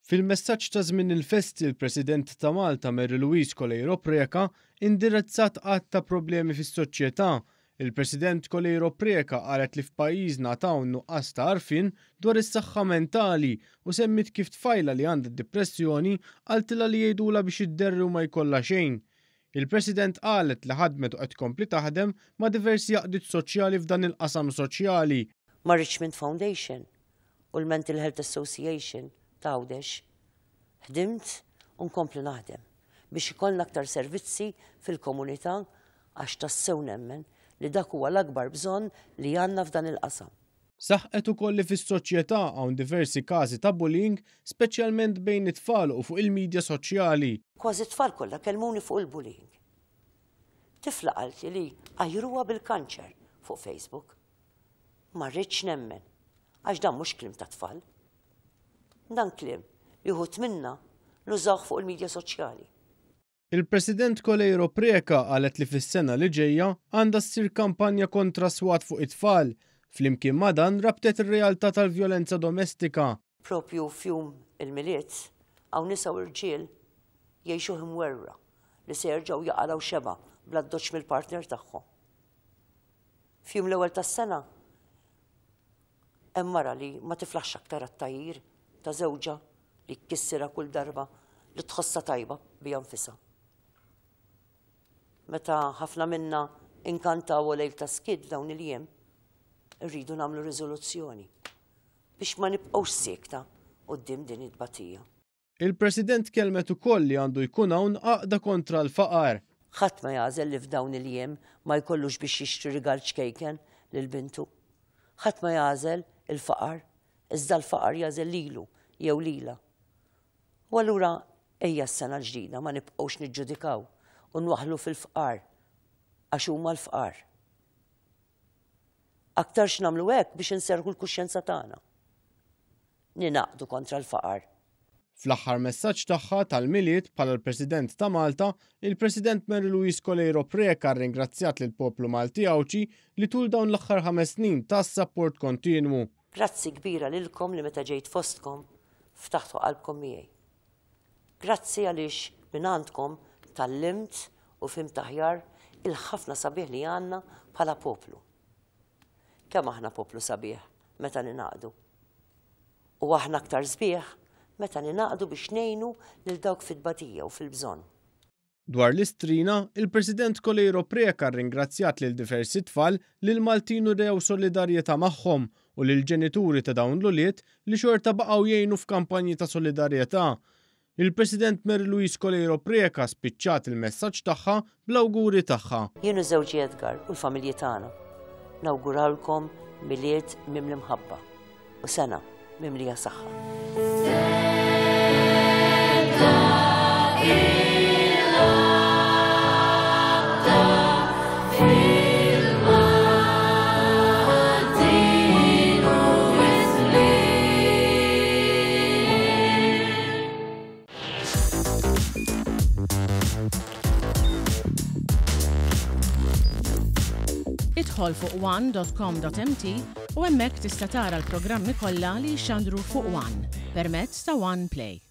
Fil-messaġġ ta' żmien il-festi l-President ta' Malta Mary Louise Coleiro Preca indirizzat għadd ta' problemi fis-soċjetà. Il-President Coleiro Preca qalet li f'pajjiżna għad hawn nuqqas ta' għarfien dwar is-saħħa mentali u semmiet kif tfajla li għandha d-dipressjoni qaltilha li jgħidulha biex idderri u ma jkollha xejn. Il-President qalet li ħadmet u qed tkompli taħdem ma' diversi għaqdiet soċjali f'dan il-qasam soċjali. Ma' Richmond Foundation u l-Mental Health Association ta' Għawdex. Ħdimt u nkompli naħdem biex ikollna aktar servizzi fil-komunità għax tassew nemmen li dak huwa l-akbar bżonn li għandna f'dan il-qasam. Saħqet ukoll li fis-soċjetà hawn diversi każi ta' bullying, speċjalment bejn it-tfal u fuq il-midja soċjali. Kważi t-tfal kollha kellmuni fuq il-bullying. Tifla qaltli li għajruha bil-kanċer fuq Facebook. Ma rridx nemmen, għax dan mhux kliem ta' tfal. Dan kliem li wħud minna nużawh fuq il-midja soċjali. Il-President Coleiro Preca qalet li fis-sena li ġejja għandha ssir kampanja kontra swat fuq it-tfal. Flimkien ma' dan rabtet ir-realtà tal-vjolenza domestika. Propju f'jum il-Milied hawn nisa u rġiel jgħixuh imwerwra li se jerġgħu jaqalgħu xebgħa bl-addoċċ mill-partner tagħhom. F'jum l-ewwel tas-sena hemm mara li ma tiflaħx aktar għat-tgħajjir ta' żewġha li jkissirha kull darba li tħossha tajba biha nfisha. Meta ħafna minna inkantaw o lejl ta' skid f'dawn il-jiem, irridu nagħmlu riżoluzzjoni biex ma nibqgħux siekta quddiem din it-tbatija. Il-President tkellmet ukoll li għandu jkun hawn għaqda kontra l-faqar. Ħadd ma jagħżel li f'dawn il-jiem ma jkollux biex jixtri rigal ċkejken lil bintu. Ħadd ma jagħżel il-faqar, iżda l-faqar jagħżel lilu jew lilha. U allura ejja s-sena l-ġdida ma nibqgħux niġġudikaw u nwaħħlu fil-fqar għax huma l-fqar. Aktarx nagħmlu hekk biex inserrħu l-kuxjenza tagħna. Ningħaqdu kontra l-faqar. Fl-aħħar messaġġ tagħha tal-Milied bħala l-President ta' Malta, il-President Mary Louise Coleiro Preca rringrazzjat lill-poplu Malti Għawdxi li tul dawn l-aħħar ħames snin ta s-sapport kontinwu. Grazzi kbira lilkom li meta ġejt fostkom ftaħtu qalbkom miegħi. Grazzi għaliex mingħandkom tgħallimt u fhimt aħjar il-ħafna sabiħ li għandna bħala poplu. Kemm aħna poplu sabiħ meta ningħaqdu. U aħna aktar sbieħ meta ningħaqdu biex ngħinu lil dawk fit-tbatija u fil-bżonn. Dwar l-Istrina, il-President Coleiro Preca rringrazzjat lil diversi tfal li l-Maltin urew solidarjetà magħhom u lill-ġenituri ta' dawn l-ulied li xorta baqgħu jgħinu f'kampanji ta' solidarjetà. Il-President Mary Louise Coleiro Preca spiċċat il-messaġġ tagħha bl-awguri tagħha. Jien u żewġi Edgar u l-familji tagħna nawguralkom Milied mimli mħabba u sena mimlija saħħa. Idħol fuq one.com.mt u hemmhekk tista' tara l-programmi kollha li jixxandru fuq One permezz ta' One Play.